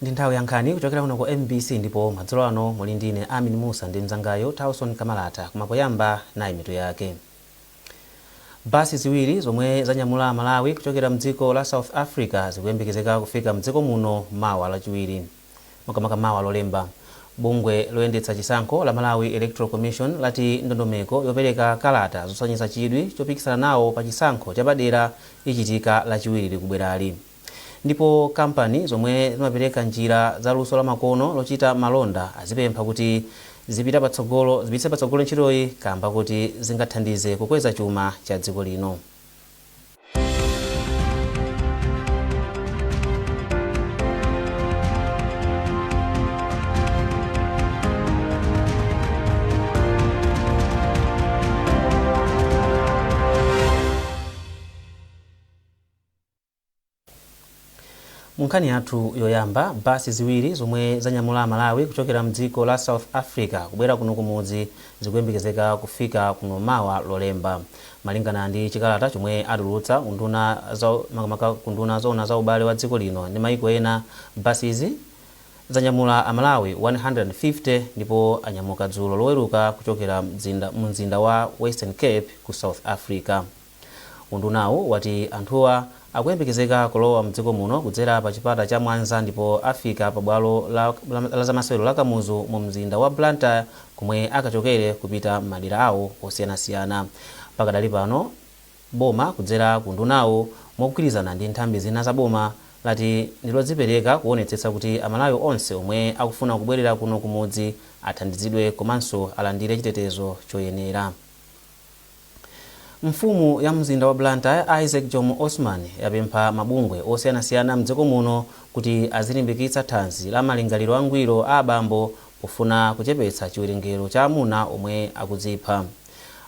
Ndi nthawi ya nkhani kuchokera kuno ku MBC ndipo madzulo ano muli ndine Amin Musa ndi mzangayo Tauson Kamalata. Koma poyamba, nayi mitu yake. Basi ziwiri zomwe zanyamula Amalawi kuchokera mdziko la South Africa zikuyembekezeka kufika mdziko muno mawa Lachiwiri, makamaka mawa Lolemba. Bungwe loyendetsa chisankho la Malawi Electoral Commission lati ndondomeko yopereka kalata zosonyeza chidwi chopikisana nawo pa chisankho chapadera ichitika Lachiwiri likubwerali. Ndipo kampani zomwe zimapereka njira za luso la makono lochita malonda azipempha kuti zipititse patsogolo ntchitoyi kamba kuti zingathandize kukweza chuma cha dziko lino. Mu nkhani yathu yoyamba, basi ziwiri zomwe zanyamula Amalawi kuchokera mdziko la South Africa kubwera kuno kumudzi zikuyembekezeka kufika kuno mawa Lolemba. Malingana ndi chikalata chomwe atulutsa unduna za makamaka ku unduna zoona za ubale wa dziko lino ndi maiko ena, basizi zanyamula Amalawi 150 ndipo anyamuka dzulo Loweruka kuchokera mumzinda wa Western Cape ku South Africa. Undunawu wati anthuwa akuyembekezeka kulowa mdziko muno kudzera pa chipata cha Mwanza ndipo afika pa bwalo la zamasewero la Kamuzu mu mzinda wa Blantyre komwe akachokere kupita m'madera awo osiyanasiyana. Pakadali pano, boma kudzera ku undunawu mogwirizana ndi nthambi zina za boma lati ndilodzipereka kuonetsetsa kuti Amalawi onse omwe akufuna kubwerera kuno kumudzi athandizidwe komanso alandire chitetezo choyenera. Mfumu ya mzinda wa Blantyre, Isaac Jomo Osman, yapempha mabungwe osiyanasiyana mdziko muno kuti azilimbikitsa thanzi la malingaliro angwiro a abambo pofuna kuchepetsa chiwerengero cha amuna omwe akudzipha.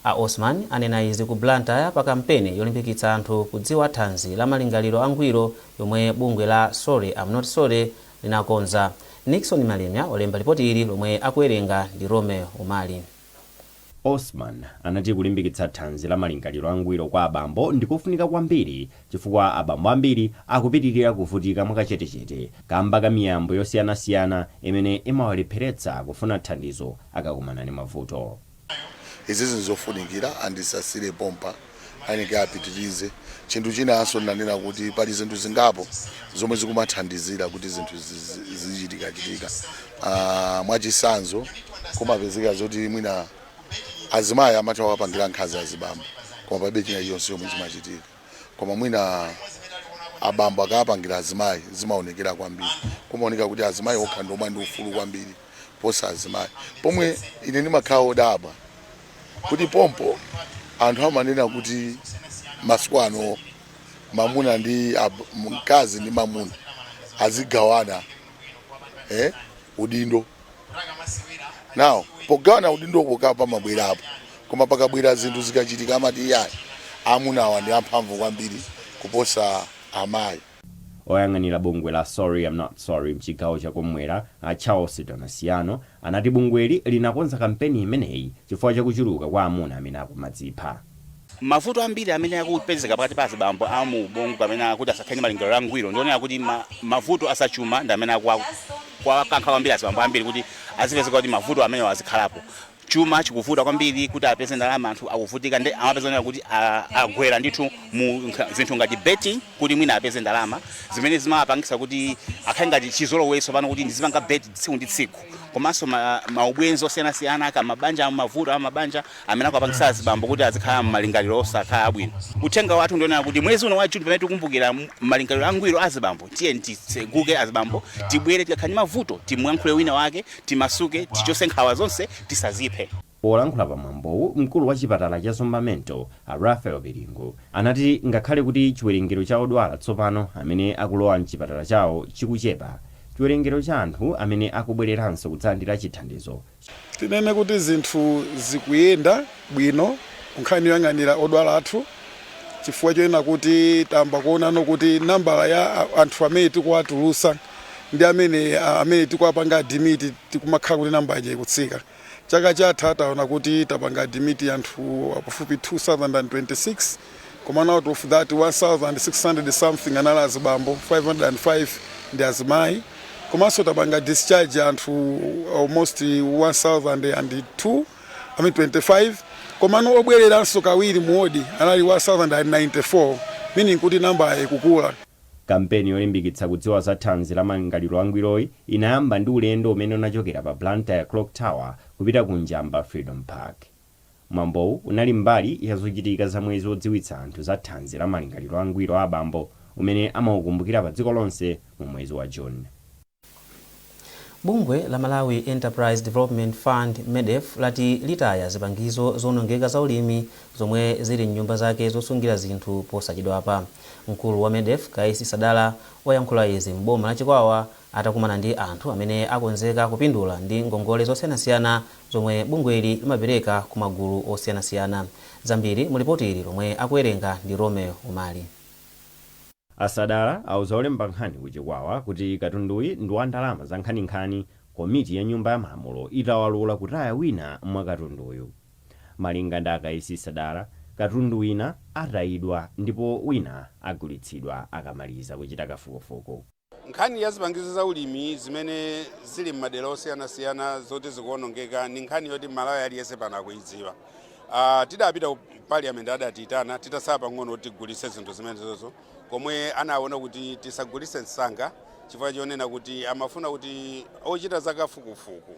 A Osman anena izi ku Blantyre pa kampeni yolimbikitsa anthu kudziwa thanzi la malingaliro angwiro yomwe bungwe la Sorry I'm Not Sorry linakonza. Nickson Malemya walemba lipoti ili lomwe akuwerenga ndi Romeo Umali. Osman anati kulimbikitsa thanzi la malingaliro angwiro kwa abambo ndikofunika kwambiri chifukwa abambo ambiri akupitirira kuvutika mwakachetechete kamba ka miyambo yosiyanasiyana imene imawalepheretsa kufuna thandizo akakumana ndi mavuto. Izizi nzofunikira, andisasire pompa, ayeneke apitirize. Chinthu chinanso ndinanena kuti pali zinthu zingapo zomwe zikumathandizira kuti zinthu zichitikachitika. Mwachitsanzo, kumapezeka zoti mwina azimayi amatha kuwapangira nkhanza azibambo, koma palibe china chilichonse chomwe chimachitika. Koma mwina abambo akawapangira azimayi, zimaonekera kwambiri. Kumaoneka kuti azimayi okha ndi omwe ali ndi ufulu kwambiri kuposa azimayi, pomwe ine ndimakhala wodabwa kuti pompo anthu amanena kuti masiku ano mamuna ndi mkazi ndi mamuna azigawana udindo. Now pogawana udindo pokha pamabwerapo, koma pakabwera zinthu zikachitika amati iyayi, amunawa ndi amphamvu kwambiri kuposa amayi. Oyang'anira bungwe la Sorry I'm Not Sorry mchigawo chakumwera, a Charles Donasiano, anati bungweli linakonza kampeni imeneyi chifukwa chakuchuluka kwa amuna amene akumadzipha. Mavuto ambiri amene akupezeka pakati pa azibambo a mu ubongo kapena kuti asakhale ndi malingaliro angwiro, ndionera kuti mavuto azachuma ndi amene akuwakankha kwambiri azibambo ambiri kuti azipezeka kuti mavuto amenewo azikhalapo. Chuma chikuvuta kwambiri kuti apeze ndalama, anthu akuvutika, ndi amapeza kuti agwera ndithu mu zinthu ngati betting kuti mwina apeze ndalama zimene zimawapangisa kuti akhale ngati chizolowezi pano kuti ndizipanga bet tsiku ndi tsiku. Komanso maubwenzi osiyanasiyana ka mabanja, mavuto a mabanja amene akuwapangisa azibambo kuti azikhala m'malingaliro osakhala abwino. Uthenga wathu ndionera kuti mwezi uno wa Juni, pamene tikukumbukira malingaliro angwiro azibambo, tiye titseguke azibambo, tibwere tikakhala ndi mavuto, timuyankhule wina wake, timasuke, tichose nkhawa zonse, tisaziphe. Polankhula pamwambowu, mkulu wa chipatala cha Zomba Mental, a Raphael Piringu, anati ngakhale kuti chiwerengero cha odwala tsopano amene akulowa mchipatala chawo chikuchepa, chiwerengero cha anthu amene akubwereranso kudzalandira chithandizo Tinene kuti zinthu zikuyenda bwino kunkhani yoyang'anira odwala athu, chifukwa chonena kuti tayamba kuonano kuti nambala ya anthu amene tikuwatulusa ndi amene tikuwapanga admit tikumakhala kuti nambala ija ikutsika. Chaka chatha taona kuti tapanga admit anthu pafupi 2026, komano out of that 1600 something anali azibambo, 505 ndi azimayi. Komanso tapanga discharge anthu almost 1002, I mean 25. Komano obwereranso kawiri mu wodi anali 1094, meaning kuti namba ikukula. Kampeni yolimbikitsa kudziwa za thanzi la malingaliro angwiroyi inayamba ndi ulendo umene unachokera pa Blantyre Clock Tower kupita ku Njamba Freedom Park. Mwambowu unali mbali ya zochitika za mwezi wodziwitsa anthu za thanzi la malingaliro angwiro a abambo, umene amaukumbukira pa dziko lonse mu mwezi wa June. Bungwe la Malawi Enterprise Development Fund, MEDEF, lati litaya zipangizo zonongeka za ulimi zomwe zili mnyumba zake zosungira zinthu posachedwapa. Mkulu wa MEDEF, Kaisi Sadala, wayankhula izi m'boma la Chikwawa atakumana ndi anthu amene akonzeka kupindula ndi ngongole zosiyanasiyana zomwe bungweli limapereka ku magulu osiyanasiyana. Zambiri mu lipoti ili lomwe akuwerenga ndi Romeo Umali. Asadala auza olemba nkhani ku Chikwawa kuti katunduyi ndi wa ndalama za nkhaninkhani, komiti ya Nyumba ya Malamulo itawalola kutaya wina mwa katunduyu. Malinga ndi Akaisi Sadala, katundu wina atayidwa ndipo wina agulitsidwa akamaliza kuchita kafukufuku. Nkhani ya zipangizo za ulimi zimene zili m'madera osiyanasiyana zoti zikuwonongeka ni nkhani yoti Malawi aliyense pano akuidziwa. Tidapita ku Parliament, adatiyitana titasala pang'ono kuti tigulitse zinthu zimenezozo, komwe anaona kuti tisagulitse msanga chifukwa chonena kuti amafuna kuti ochita zakafukufuku,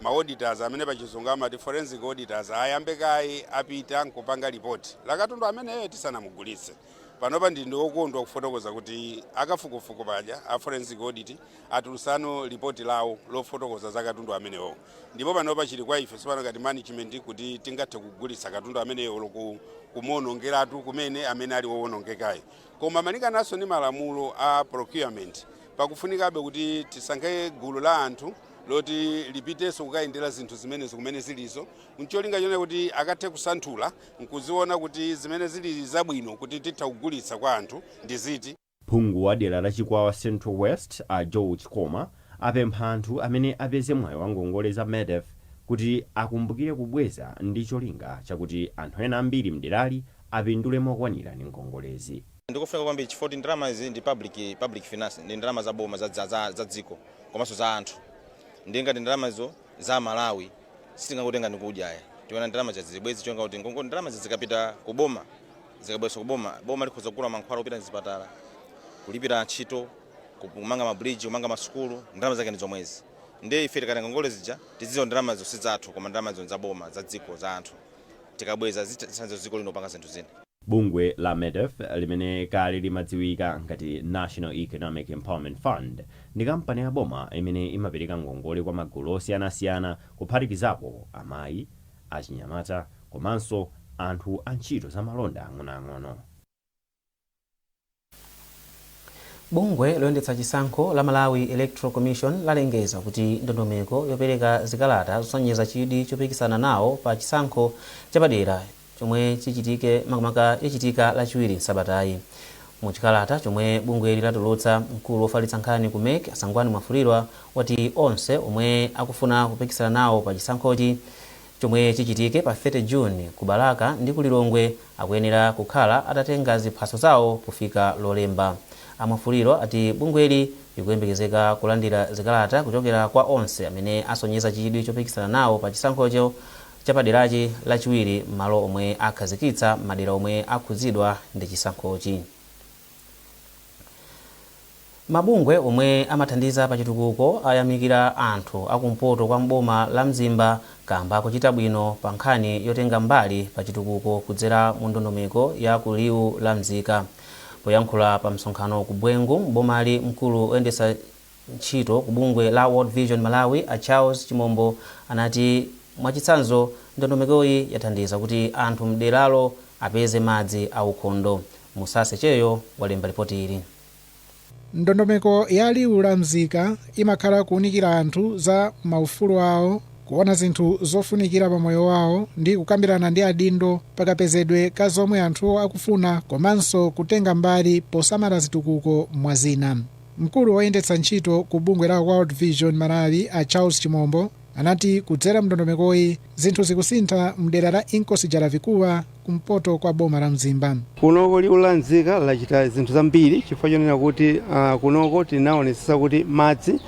ma auditors amene pachizungu amati forensic auditors, ayambe kayi apita nkupanga ripoti la katundu ameneyo tisanamugulitse. Panopa ndi wokondwa kufotokoza kuti akafukufuku paja a forensic audit atulutsano ripoti lawo lofotokoza za katundu amenewo, ndipo panopa chili kwa ife tsopano ngati management kuti tingathe kugulitsa katundu amenewo kumuwonongeratu kumene amene ali wowonongekayi. Koma malingananso ndi malamulo a procurement, pakufunikabe kuti tisankhe gulu la anthu loti lipitenso kukayendera zinthu zimenezo kumene zilizo, ncholinga chone kuti akathe kusanthula nkuziona kuti zimene zili zabwino kuti titha kugulitsa kwa anthu ndi ziti. Phungu wa dera la Chikwawa Central West, a George Koma, apempha anthu amene apeze mwayi wa ngongole za MEDEF kuti akumbukire kubweza ndi cholinga chakuti anthu ena ambiri mderali apindule mokwanira ndi ngongolezi. Ndikufunika kwambiri chifukwa kuti ndalama izi ndi public finance, ndi ndalama za boma, za dziko komanso za anthu. Ndi ngati ndalama izo za Malawi, sitingangotenga ndikudya aya. Tiona ndalama zibwezi chonga kuti ngongo ndalama zikapita ku boma, zikabweza ku boma, boma likhoza kugula mankhwala opita mzipatala, kulipira ntchito, kumanga mabridge, kumanga masukulu. Ndalama zake ndi zomwezi. Ndiye ife tikatenga ngongole zija, tidziwa ndalama zo si zathu, koma ndalama zo za boma, za dziko, za anthu. Tikabweza, zithandiza dziko lino kupanga zinthu zina. Bungwe la MEDEF, limene kale limadziwika ngati National Economic Empowerment Fund, ndi kampani ya boma imene imapereka ngongole kwa magulu osiyanasiyana, kuphatikizapo amayi, achinyamata komanso anthu a ntchito za malonda ang'onoang'ono. Bungwe loyendetsa chisankho la Malawi Electoral Commission lalengeza kuti ndondomeko yopereka zikalata zosonyeza chidwi chopikisana nawo pa chisankho chapadera chomwe chichitike makamaka yachitika Lachiwiri msabatayi. Muchikalata chomwe bungweli latulutsa, mkulu wofalitsa nkhani ku MEC, Asangwani Mwafulirwa, wati onse omwe akufuna kupikisana nawo pa chisankhochi chomwe chichitike pa 30 June ku Balaka ndi ku Lilongwe akuyenera kukhala atatenga ziphaso zawo pofika Lolemba. Amwafulirwa ati bungweli likuyembekezeka kulandira zikalata kuchokera kwa onse amene asonyeza chidwi chopikisana nawo pa chisankhocho chapaderachi Lachiwiri m'malo omwe akhazikitsa madera omwe akhudzidwa ndi chisankhochi. Mabungwe omwe amathandiza pa chitukuko ayamikira anthu akumpoto kwa mboma la Mzimba kamba kuchita bwino pa nkhani yotenga mbali pa chitukuko kudzera mu ndondomeko ya ku Liwu la Mzika. Poyankhula pa msonkhano ku Bwengu mbomali, mkulu oyendetsa ntchito ku bungwe la World Vision Malawi, a Charles Chimombo, anati mwachitsanzo ndondomekoyi yathandiza kuti anthu mderalo apeze madzi aukhondo. Musase Cheyo walemba ripoti ili. Ndondomeko ya Liwu la Mzika imakhala kuwunikira anthu za maufulu awo, kuona zinthu zofunikira pa moyo wawo ndi kukambirana ndi adindo pakapezedwe ka zomwe anthuwo akufuna, komanso kutenga mbali posamala zitukuko, mwa zina. Mkulu woyendetsa ntchito ku bungwe la World Vision Malawi, a Charles Chimombo, anati kudzera mndondomekoyi Zinthu zikusintha mdera la Inkosi Jalavikuwa kumpoto kwa boma la Mzimba. Kunoko Liwu la Mzika lachita zinthu zambiri chifukwa chonena kuti kunoko tinaonetsetsa kuti madzi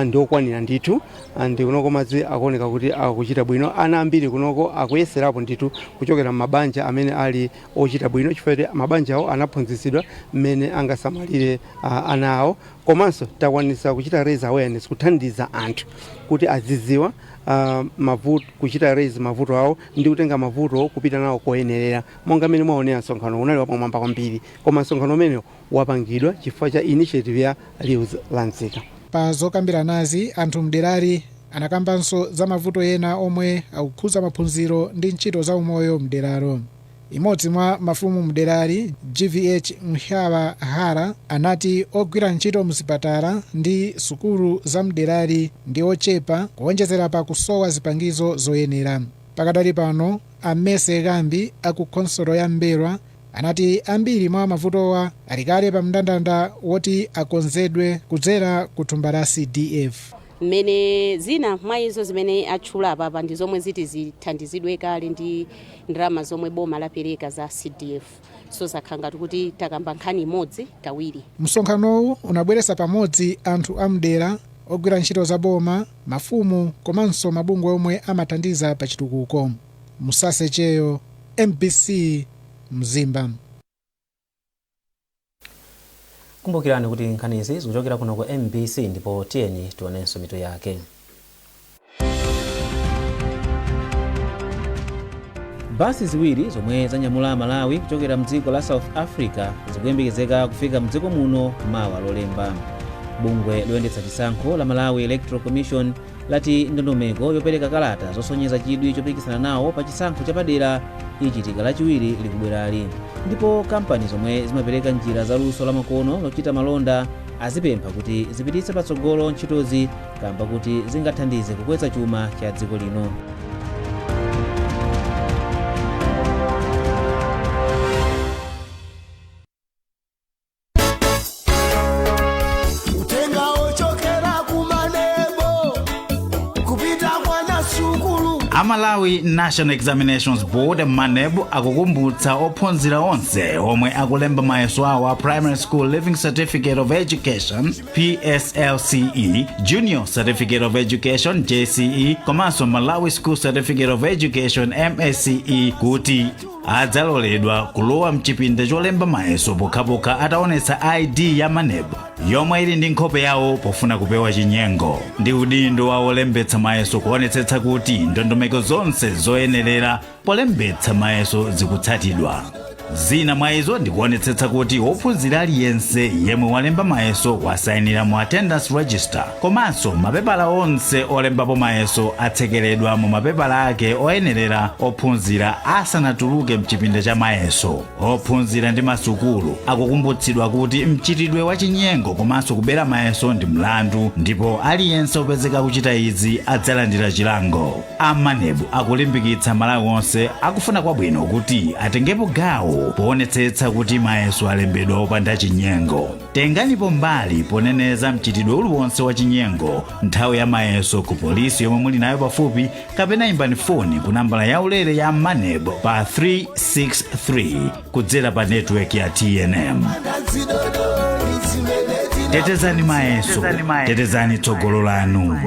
ndi okwanira ndithu, ndi kunoko madzi akuoneka kuti akuchita bwino. Ana ambiri kunoko akuyeserapo ndithu kuchokera m'mabanja amene ali ochita bwino, chifukwa choti mabanja awo anaphunzitsidwa mmene angasamalire ana awo. Komanso takwanisa kuchita raise awareness, kuthandiza anthu kuti azidziwa mavuto, kuchita raise mavuto awo ndi kutenga mavuto kupita nawo koyenerera. Monga mmene mwaonera, msonkhano unali wapamwamba kwambiri, koma msonkhano umenewo wapangidwa chifukwa cha initiative ya Liwu la Mzika. Pa zokambiranazi, anthu mderali anakambanso za mavuto ena omwe akukhuza maphunziro ndi ntchito za umoyo mderalo. Imodzi mwa mafumu mderali, GVH Mhlaba Hara, anati ogwira ntchito mzipatala ndi sukulu za mderali ndi ochepa, kuonjezera pa kusowa zipangizo zoyenera. Pakadali pano, Amese Kambi aku khonsolo ya M'mbelwa anati ambiri mwa mavutowa ali kale pa mndandanda woti akonzedwe kudzera ku thumba la CDF. Mmene zina mwa izo zimene atchula apapa ndi zomwe ziti zithandizidwe kale ndi ndalama zomwe boma lapereka za CDF, so zakhala ngati kuti takamba nkhani imodzi kawiri. Msonkhanowu unabweretsa pamodzi anthu amdera, ogwira ntchito za boma, mafumu komanso mabungwe omwe amathandiza pa chitukuko. Musasecheyo, MBC, Mzimba. Kumbukirani kuti nkhanizi zikuchokera kuno ku MBC, ndipo tiyeni tionenso mitu yake. Basi ziwiri zomwe zanyamula Malawi kuchokera mdziko la South Africa zikuyembekezeka kufika mdziko muno mawa Lolemba. Bungwe loyendetsa chisankho la Malawi Electoral Commission lati ndondomeko yopereka kalata zosonyeza chidwi chopikisana nawo pa chisankho chapadera ichitika Lachiwiri likubwerali. Ndipo kampani zomwe zimapereka njira za luso lamakono lochita malonda azipempha kuti zipititse patsogolo ntchitozi kamba kuti zingathandize kukweza chuma cha dziko lino. Utenga ochokera kuMANEB kupita kwana sukulu. Amalawi National Examinations Board, MANEB, akukumbutsa ophunzira onse omwe akulemba mayeso awo a Primary School Leaving Certificate of Education, PSLCE, Junior Certificate of Education, JCE, komanso Malawi School Certificate of Education, MSCE, kuti adzaloledwa kulowa mchipinda cholemba mayeso pokhapokha ataonetsa ID ya MANEB yomwe ili ndi nkhope yawo, pofuna kupewa chinyengo. Ndi udindo wa olembetsa mayeso kuonetsetsa kuti ndondomeko zonse zoyenerera polembetsa mayeso zikutsatidwa. Zina mwa izo ndikuonetsetsa kuti wophunzira aliyense yemwe walemba mayeso wasayinira mu attendance register, komanso mapepala onse olembapo mayeso atsekeredwa mu mapepala ake oyenerera ophunzira asanatuluke mchipinda cha mayeso. Ophunzira ndi masukulu akukumbutsidwa kuti mchitidwe wa chinyengo komanso kubera mayeso ndi mlandu, ndipo aliyense opezeka kuchita izi adzalandira chilango. AMANEB akulimbikitsa Malawi onse akufuna kwabwino kuti atengepo gawo poonetsetsa kuti mayeso alembedwa opanda chinyengo. Tenganipo mbali poneneza mchitidwe uliwonse wa chinyengo nthawi ya mayeso ku polisi yomwe muli nayo pafupi, kapena imbani foni ku nambala yaulere ya MANEB pa 363 kudzera pa network ya TNM. Tetezani mayeso, tetezani tsogolo lanu.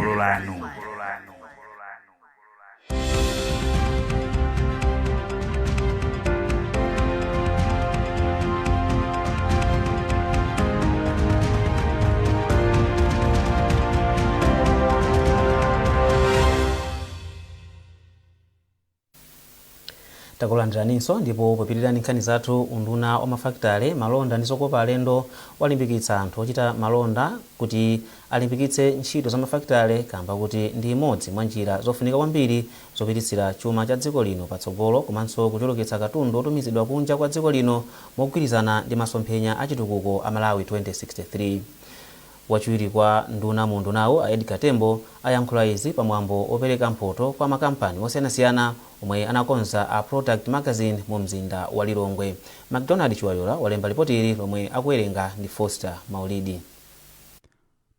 Takulandiraninso, ndipo popitirani nkhani zathu, unduna wa mafakitale, malonda ndi zokopa alendo walimbikitsa anthu ochita malonda kuti alimbikitse ntchito za mafakitale kamba kuti ndi imodzi mwa njira zofunika kwambiri zopititsira chuma cha dziko lino patsogolo komanso kuchulukitsa katundu otumizidwa kunja kwa dziko lino mogwirizana ndi masomphenya achitukuko a Malawi 2063. Wachiwiri kwa nduna mu undunawu, a Edgar Tembo, ayankhula izi pamwambo opereka mphoto kwa makampani osiyanasiyana omwe anakonza a Product Magazine mu mzinda wa Lilongwe. MacDonald Chiwayola walemba lipoti ili lomwe akuwerenga ndi Foster Maulidi.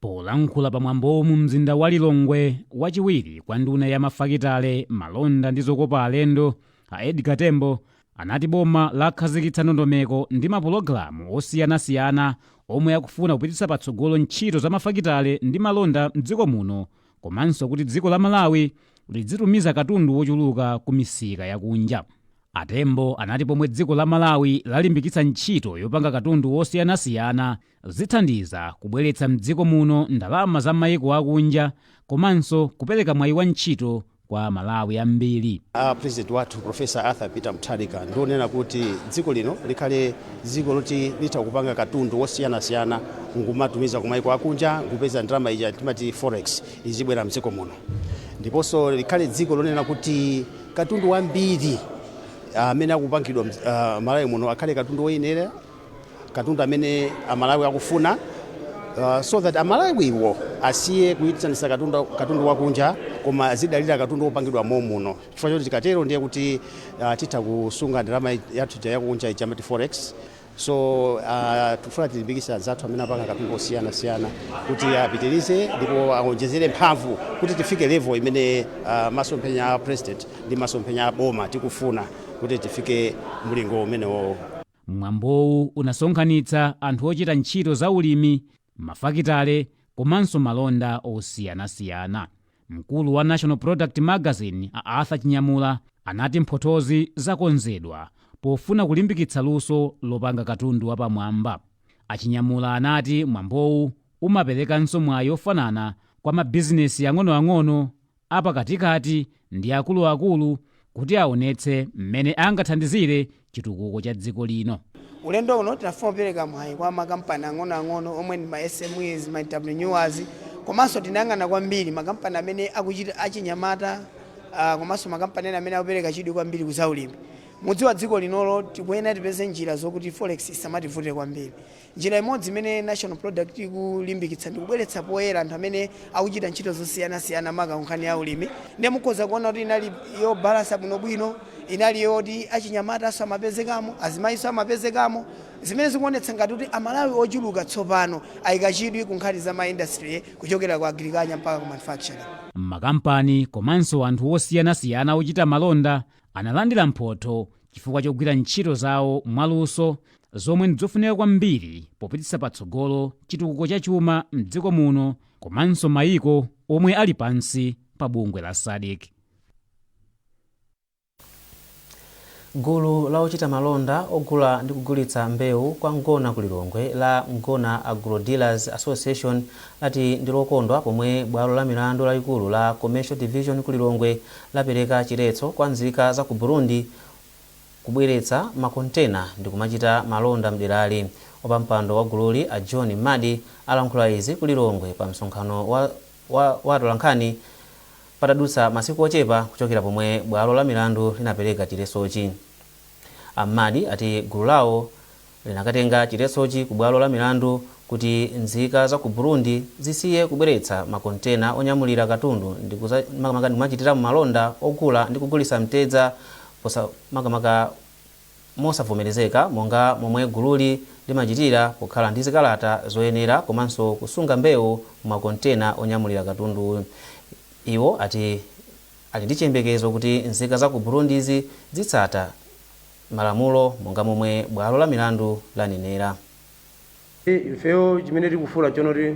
Polankhula pamwambowu mu mzinda wa Lilongwe, wachiwiri kwa nduna ya mafakitale, malonda ndi zokopa alendo, a Edgar Tembo, anati boma lakhazikitsa ndondomeko ndi mapulogalamu osiyanasiyana omwe akufuna kupititsa patsogolo ntchito za mafakitale ndi malonda mdziko muno, komanso kuti dziko la Malawi lidzitumiza katundu wochuluka ku misika yakunja. Atembo anati pomwe dziko la Malawi lalimbikitsa ntchito yopanga katundu wosiyanasiyana, zithandiza kubweretsa mdziko muno ndalama za mayiko akunja komanso kupereka mwayi wa ntchito kwa Malawi ambiri. A President wathu, Professor Arthur Peter Mutharika, ndionena kuti dziko lino likhale dziko loti litha kupanga katundu wosiyanasiyana nkumatumiza kumayiko akunja, nkupeza ndalama ija timati forex izibwera mdziko muno, ndiponso likhale dziko lonena kuti katundu wambiri amene akupangidwa Malawi muno akhale katundu woyenera, katundu amene Amalawi akufuna, so that Amalawiwo asiye kuyitanisa katundu wakunja koma azidalira katundu wopangidwa momuno, chifukwa choti tikatero ndiye kuti titha kusunga ndalama yathu ija yakunja ija amati forex. So tikufuna tilimbikitse anzathu amene apanga katundu osiyanasiyana kuti apitirize ndipo aonjezere mphamvu kuti tifike level imene masomphenya a President ndi masomphenya a boma tikufuna kuti tifike mlingo umenewo. Mwambowu unasonkhanitsa anthu ochita ntchito za ulimi, mafakitale komanso malonda osiyanasiyana. Mkulu wa National Product Magazine, a Arthur Chinyamula, anati mphothozi zakonzedwa pofuna kulimbikitsa luso lopanga katundu wapamwamba. Achinyamula anati mwambowu umaperekanso mwayi ofanana kwa mabizinesi ang'onoang'ono, apakatikati ndi akuluakulu kuti aonetse mmene angathandizire chitukuko cha dziko lino. Ulendo uno tinafuna kupereka mwayi kwa makampani ang'onoang'ono omwe ndi ma SMEs, ma entrepreneurs, komanso tinayang'ana kwambiri makampani amene akuchita achinyamata, komanso makampani ena amene akupereka chidwi kwambiri kuzaulimi. Mudziwa dziko linolo tikuyenera tipeze njira zokuti forex isamativute kwambiri. Njira imodzi imene National Product ikulimbikitsa ndi kubweretsa poyera anthu amene akuchita ntchito zosiyanasiyana, maka nkhani ya ulimi. Ndiye mukhoza kuona kuti inali yobalasa bwinobwino, inali yoti achinyamataso amapezekamo, azimayiso amapezekamo, zimene zikuonetsa ngati kuti Amalawi ochuluka tsopano ayika chidwi ku nkhani za ma industry, kuchokera ku agriculture mpaka ku manufacturing. Makampani komanso anthu osiyanasiyana ochita malonda analandira mphotho chifukwa chogwira ntchito zawo mwaluso, zomwe ndizofunika kwambiri popititsa patsogolo chitukuko cha chuma mdziko muno komanso mayiko omwe ali pansi pa bungwe la SADC. Gulu la ochita malonda ogula ndi kugulitsa mbewu kwa Ngona ku Lilongwe la Ngona Agro Dealers Association lati ndi lokondwa pomwe bwalo la milandu lalikulu la Commercial Division ku Lilongwe lapereka chiletso kwa nzika za ku Burundi kubweretsa makontena ndi kumachita malonda mderali. Wapampando wa gululi, a John Madi, alankhula izi ku Lilongwe pa msonkhano wa atolankhani patadutsa masiku ochepa kuchokera pomwe bwalo la milandu linapereka chiletsochi. Amadi ati gulu lawo linakatenga chiletsochi ku bwalo la milandu kuti nzika za ku Burundi zisiye kubweretsa makontena onyamulira katundu ndi makamaka ndikumachitira malonda ogula ndi kugulitsa mtedza makamaka mosavomerezeka monga momwe gululi limachitira, pokhala ndi zikalata zoyenera komanso kusunga mbewu mumakontena onyamulira katundu. Iwo ati ali ndi chiyembekezo kuti nzika za ku Burundizi zitsata malamulo monga momwe bwalo la milandu lanenera. Ifeyo chimene tikufuna chonoti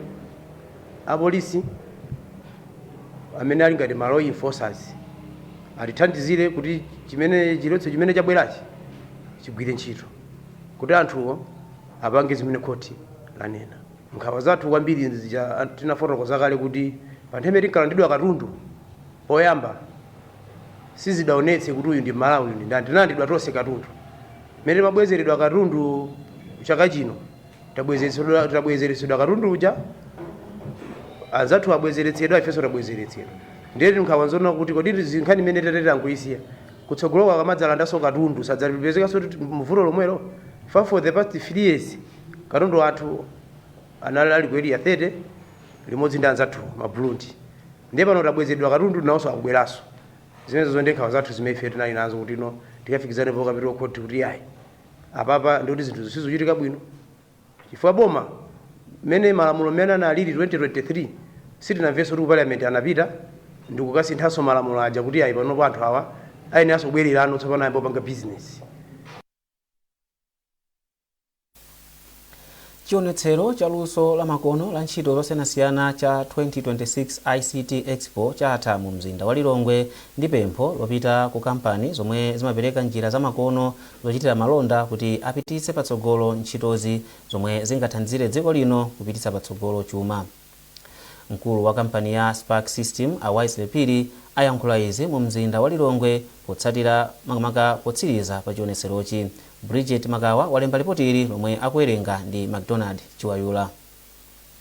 apolisi amene ali ngati ma law enforcers atithandizire kuti chimene chiletso chimene chabwerachi chigwire ntchito, kuti anthuwo apange zimene khoti lanena. Nkhawa zathu kwambiri zija tinafotokoza kale kuti pa nthawi imene tinkalandidwa katundu poyamba sizidaonetse kuti uyu ndi Malawi, uyu ndi ndani. Tinalandidwa tonse katundu. Mmene timabwezeredwa katundu chaka chino, tabwezeretsedwa katundu uja, anzathu abwezeretsedwa, ifenso tabwezeretsedwa. Ndiye nkhawa nzona kuti kodi nkhani imene tatete angoyisiya kutsogoloko, akamadzalandanso katundu sadzalipezekanso kuti mvuto lomwelo? For the past 3 years katundu athu anali ali ku Area 30 limodzi ndi anzathu Maburundi. Ndiye pano tabwezedwa katundu, nawonso akubweranso. Zimenezo ndi nkhawa zathu zimene ife tinali nazo kuti ino tikafikizane pokapita khoti kuti yayi, apapa ndikuti zinthu zisizochitika bwino, chifukwa boma Mmene malamulo mmene analili 2023, sitinamvenso kuti ku Parliament anapita ndikukasinthanso malamulo aja kuti ayi, panopo anthu awa ayeneranso kubwererano tsopano ayambe kupanga business. Chionetsero cha luso la makono la ntchito zosiyanasiyana cha 2026 ICT Expo chatha mu mzinda wa Lilongwe ndi pempho lopita ku kampani zomwe zimapereka njira zamakono zochitira malonda kuti apititse patsogolo ntchitozi zomwe zingathandizire dziko lino kupititsa patsogolo chuma. Mkulu wa kampani ya Spark System a Wisely Phiri ayankhula izi mu mzinda wa Lilongwe potsatira makamaka potsiriza pa chionetserochi. Bridget Makawa walemba lipoti ili lomwe akuwerenga ndi Macdonald Chiwayula.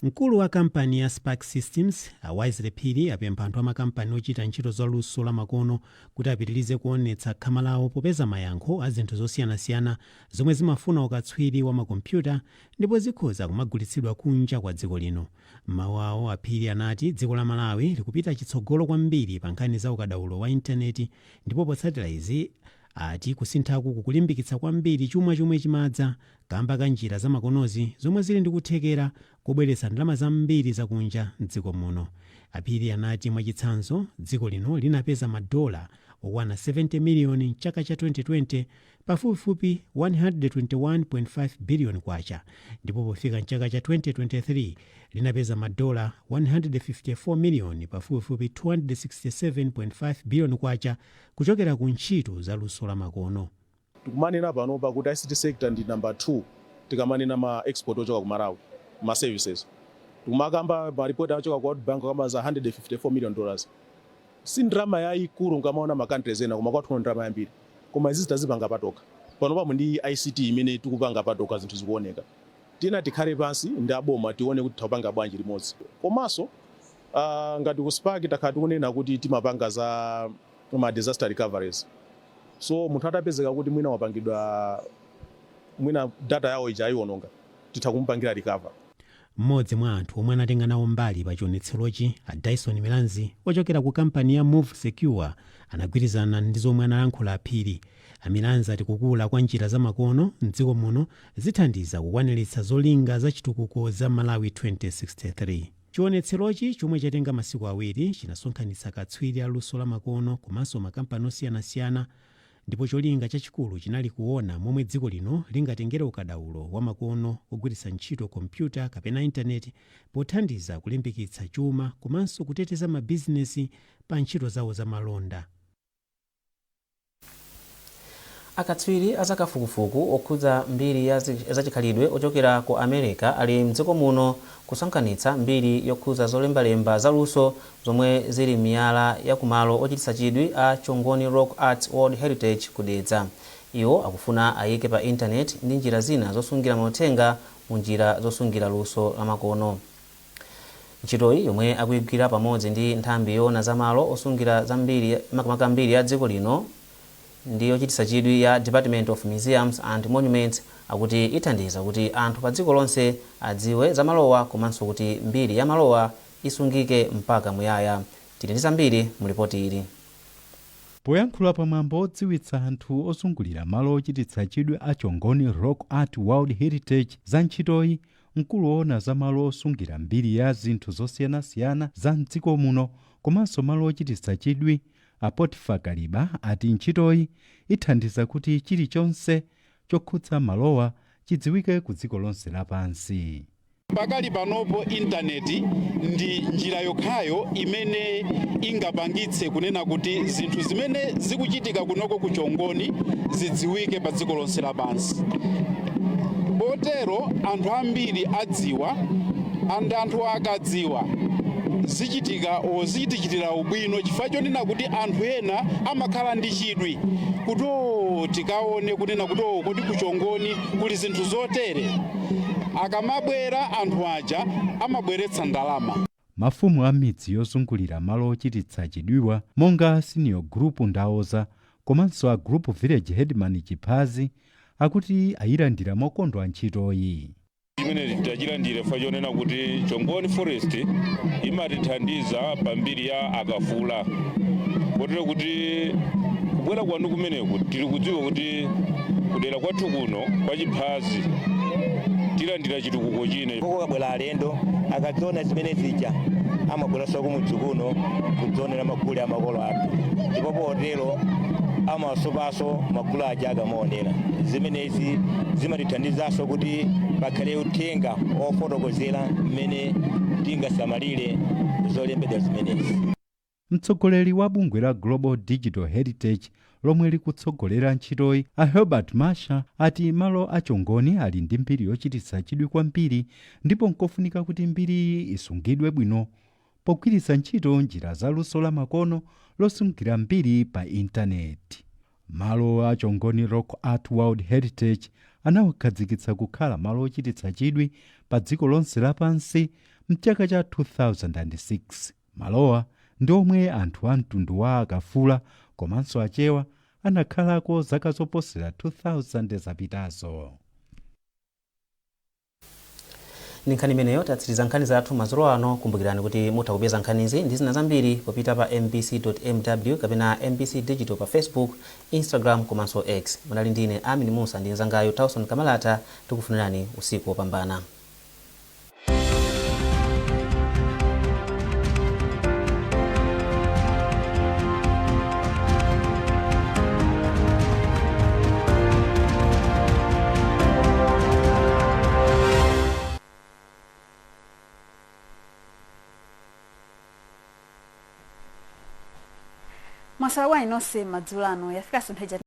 Mkulu wa kampani ya Spark Systems, a Wisely Phiri, apempha anthu amakampani ochita ntchito za luso la makono kuti apitirize kuonetsa khama lawo popeza mayankho a zinthu zosiyanasiyana zomwe zimafuna ukatswiri wa makompyuta ndipo zikhoza kumagulitsidwa kunja kwa dziko lino. M'mawu awo, a Phiri anati dziko la Malawi likupita chitsogolo kwambiri pa nkhani za ukadaulo wa intaneti ndipo potsatira izi ati kusinthaku kukulimbikitsa kwambiri chuma chomwe chimadza kamba ka njira zamakonozi zomwe zili ndi kuthekera kobweretsa ndalama zambiri zakunja m'dziko muno. A Phiri anati mwachitsanzo, dziko lino linapeza madola okwana 70 miliyoni m'chaka cha 2020, pafupifupi K121.5 biliyoni ndipo pofika m'chaka cha 2023 linapeza madola 154 miliyoni, pafupifupi K267.5 biliyoni kuchokera ku ntchito za luso lamakono. Tikumanena panopa kuti ICT sector ndi number 2 tikamanena ma export ochoka ku Malawi, ma services. Tikumakamba ma report achoka ku World Bank akamba za $154 million. Si ndalama yayikulu nkamaona ma countries ena, koma kwathu kuno ndalama yambiri. Koma izizi tazipanga patokha. Panopa ndi ICT imene tikupanga patokha, zinthu zikuoneka. Tina tikhale pansi ndi aboma, tione kuti tikupanga bwanji limodzi. Komanso ngati ku Spark takhala tikunena kuti timapanga za ma disaster recoveries, so munthu atapezeka kuti mwina wapangidwa, mwina data yawo ija ayiwononga, titha kumupangira recover. Mmodzi mwa anthu omwe anatenga nawo mbali pa chionetserochi, a Dyson Milanzi ochokera ku kampani ya Move Secure, anagwirizana ndi zomwe analankhula a Phiri. A Milanzi ati kukula kwa njira zamakono mdziko muno zithandiza kukwaniritsa zolinga za chitukuko za Malawi 2063. Chionetserochi, chomwe chatenga masiku awiri, chinasonkhanitsa akatswiri a luso la makono komanso makampani osiyanasiyana ndipo cholinga chachikulu chinali kuona momwe dziko lino lingatengere ukadaulo wa makono ogwiritsa ntchito kompyuta kapena intaneti pothandiza kulimbikitsa chuma komanso kuteteza mabizinesi pa ntchito zawo zamalonda. Akatswiri azakafukufuku okhudza mbiri ya zachikhalidwe ochokera ku America ali mdziko muno kusonkhanitsa mbiri yokhudza zolembalemba zaluso zomwe zili m'miyala ya kumalo ochititsa chidwi a Chongoni Rock Art World Heritage ku Dedza. Iwo akufuna ayike pa intaneti ndi njira zina zosungira mauthenga mu njira zosungira luso lamakono. Ntchitoyi, yomwe akuyigwira pamodzi ndi nthambi yoona za malo osungira zambiri, makamaka mbiri ya dziko lino ndi yochititsa chidwi ya Department of Museums and Monuments, akuti ithandiza kuti anthu pa dziko lonse adziwe za malowa komanso kuti mbiri ya malowa isungike mpaka muyaya. Tili ndi zambiri mu lipoti ili. Poyankhula pamwambo odziwitsa anthu ozungulira malo ochititsa chidwi a Chongoni Rock Art World Heritage za ntchitoyi, mkulu woona za malo osungira mbiri ya zinthu zosiyanasiyana za mdziko muno komanso malo ochititsa chidwi, a Potiphar Kaliba, ati ntchitoyi ithandiza kuti chilichonse chokhudza malowa chidziwike ku dziko lonse lapansi. Pakali panopo intaneti ndi njira yokhayo imene ingapangitse kunena kuti zinthu zimene zikuchitika kunoko ku Chongoni zidziwike pa dziko lonse lapansi. Potero anthu ambiri adziwa, and anthu akadziwa zichitika o zichitichitira ubwino, chifukwa chonena kuti anthu ena amakhala ndi chidwi kuti o tikaone kunena kuti o kodi ku Chongoni kuli zinthu zotere. Akamabwera anthu aja amabweretsa ndalama. Mafumu a midzi yozungulira malo ochititsa chidwiwa monga Senior Group Ndaoza komanso a Group Village Headman Chiphazi akuti ayilandira mokondwa ntchitoyi. Chimene tachilandira chifukwa chonena kuti Chongoni Forest imatithandiza pambiri ya akafula, kotero kuti kubwera kwanu kumeneku tili kudziwa kuti kudera kwathu kuno kwa Chiphazi Tilandira chitukuko china. Kukabwera alendo, akadziona zimene zija, amabweranso kumudzi kuno kudzionera magule amakolo athu, ndipo potero amasopanso magulu aja akamaonera zimenezi zimatithandizanso kuti pakhale uthenga ofotokozera mmene tingasamalire zolembedwa zimenezi. Mtsogoleri wa bungwe la Global Digital Heritage lomwe likutsogolera ntchitoyi, a Herbert Masha, ati malo achongoni ali ndi mbiri yochititsa chidwi kwambiri ndipo nkofunika kuti mbiriyi isungidwe bwino pogwiritsa ntchito njira za luso la makono losungira mbiri pa intaneti. Malo a Chongoni Rock Art World Heritage anawakhazikitsa kukhala malo ochititsa chidwi pa dziko lonse lapansi mchaka cha 2006. Malowa ndi omwe anthu a mtundu wa Akafula komanso Achewa anakhalako zaka zoposera 2000 zapitazo. Ndi nkhani imeneyo tatsiriza nkhani zathu madzulo ano. Kumbukirani kuti mutha kupeza nkhanizi ndi zina zambiri popita pa mbc.mw kapena MBC Digital pa Facebook, Instagram komanso X. Munali ndine Amin Musa ndi mnzangayo Tauson Kamalata. Tikufunirani usiku wopambana. Mwaswera bwanji nonse madzulo ano? Yafikanso nthawi.